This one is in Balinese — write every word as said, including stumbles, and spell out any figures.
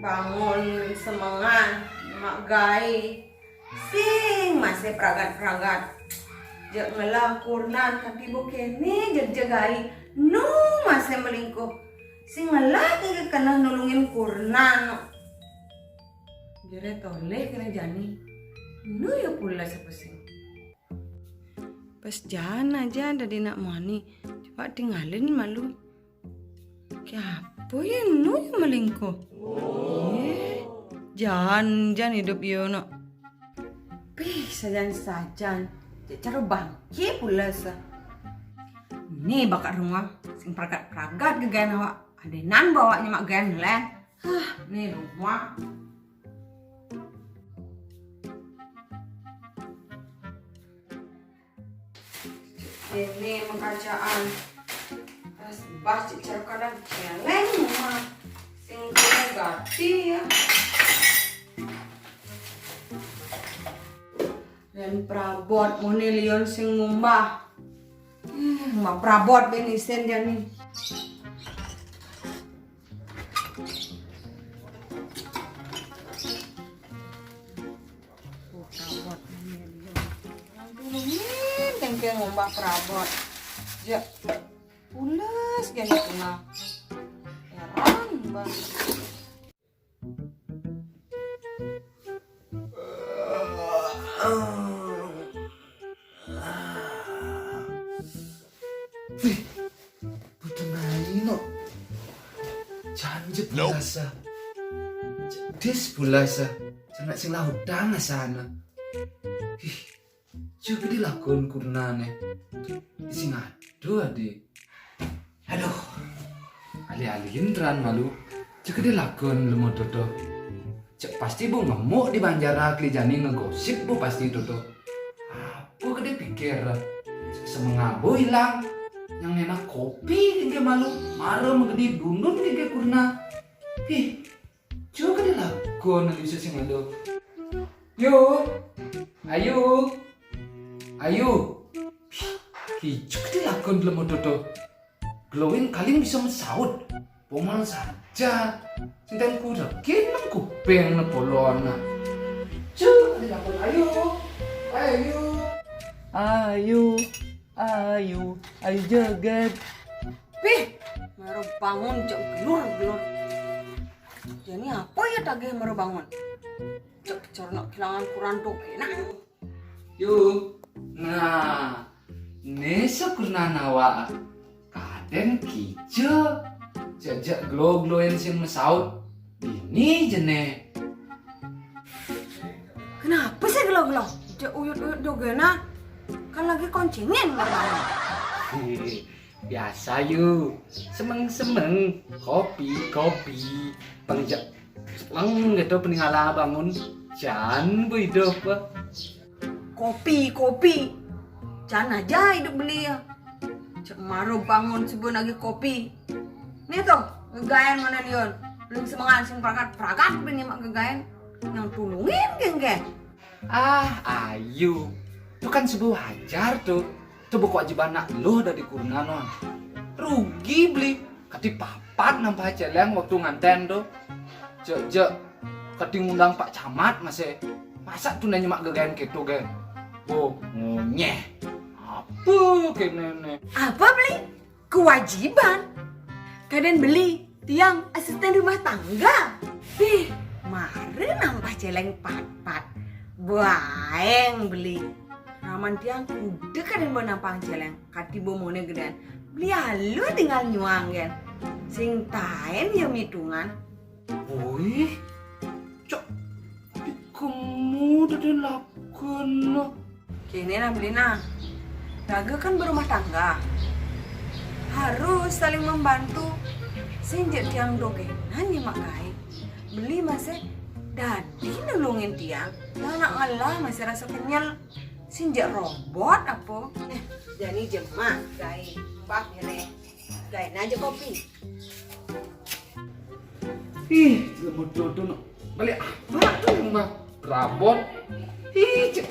Bangun semengan, mak gai. Sing masih pragat-pragat. Jak ngelah kurnan kati bo kene jeg jagai. Nu masih melingkuh. Sing ngelah kene nulungin kurnan. Jere toleh kene jani. Nu ya pula siapa sing. Pas jan aja ada di nak muani. Coba tinggalin malu. Kiapa ya nu ya melingkuh? Eh, jan, jan hidup yo nak. Pih, sajan-sajan. Cek cara bangke pula sa. Ni bakat rumah. Sing pragat-pragat gegan awak. Ada nan bawa nyemak gan len. Hah, ni rumah. Ini mengkacaan. Pas bah cik cara kadang celeng rumah. Sing kena gati ya. Dan perabot muni lion sing ngumbah. Hmm, ma perabot ben isen jani. Oh, perabot muni lion. Aduh, min tengke ngumbah perabot. Ja, pules gini tengah. Heran banget. Putu nai no. Janji pulasa. Jedis pulasa. Sanak sing lahutan asana. Ih, coba dilakon kurnane. Sing aduh adi. Aduh. Alih-alihin teran malu. Coba dilakon lemo toto. Cek pasti bu ngemuk di banjara keli jani ngegosip bu pasti toto. Apa kede pikir? Cek semengabo hilang. Yang enak kopi kege malu. Mara megedi dundun kege kurna. Ih, coba kede lakon aja bisa sing ado. Yu, ayu, ayu. Kicu kede lakon lemo toto. Glowing kaling bisa mesaut. Pomal saja. Sinten kurekin nang kuping ne polona. Cuk, ada dapur ayu. Ayu. Ayu, ayu, ayu joget. Pih, mara bangun cek gelur-gelur. Jani apa ya tagih mara bangun? Cek kecor nak kehilangan kuran tuh enak. Yu, nah, nesa kurna nawa. Kaden kijo. Jajak glo-gloen sing mesaut. Ini jene. Kenapa sih gelo-gelo? Cek uyut-uyut dogena. Kan lagi koncingin. Biasa yu. Semeng-semeng. Kopi, kopi. Pengjak. Semeng gitu peninggalan bangun. Jan bu hidup. Kopi, kopi. Jan aja hidup beli ya. Cek maro bangun sebelum lagi kopi. Nih tuh, gegaen mana lion. Belum semangat sing pragat, pragat beli mak gegaen. Yang tulungin geng geng. Ah, ayu. Itu kan sebuah wajar tuh. Itu buku kewajiban anak lo dari kurna non. Rugi beli. Kati papat nampah celeng waktu nganten tu. Jek, jek. Kati ngundang Pak Camat masih. Masa tu nanya mak gegaen gitu, geng? Oh, ngunyeh. Apa kene ne? Apa beli? Kewajiban. Kaden beli, tiang asisten rumah tangga. Pih, mare nampah celeng pat-pat. Baeng beli. Raman tiang kuda kaden bo nampang celeng. Kati bo mone gedean. Beli alu tinggal nyuang gen. Sing taen ya mitungan. Wih, cok, di kemu tadi lakon. Kene nah beli nah. Raga kan berumah tangga. Harus saling membantu. Sing jek tiang dogenan nyemak gae. Beli masih dadi nulungin tiang. Yang nak ngelah masih rasa kenyal. Sing jek robot apa? Eh, jani jemak gae. Bah mire. Gae aja kopi. Ih, lembut tuh tuh. Balik apa tuh mbak? Rabot. Ih, cek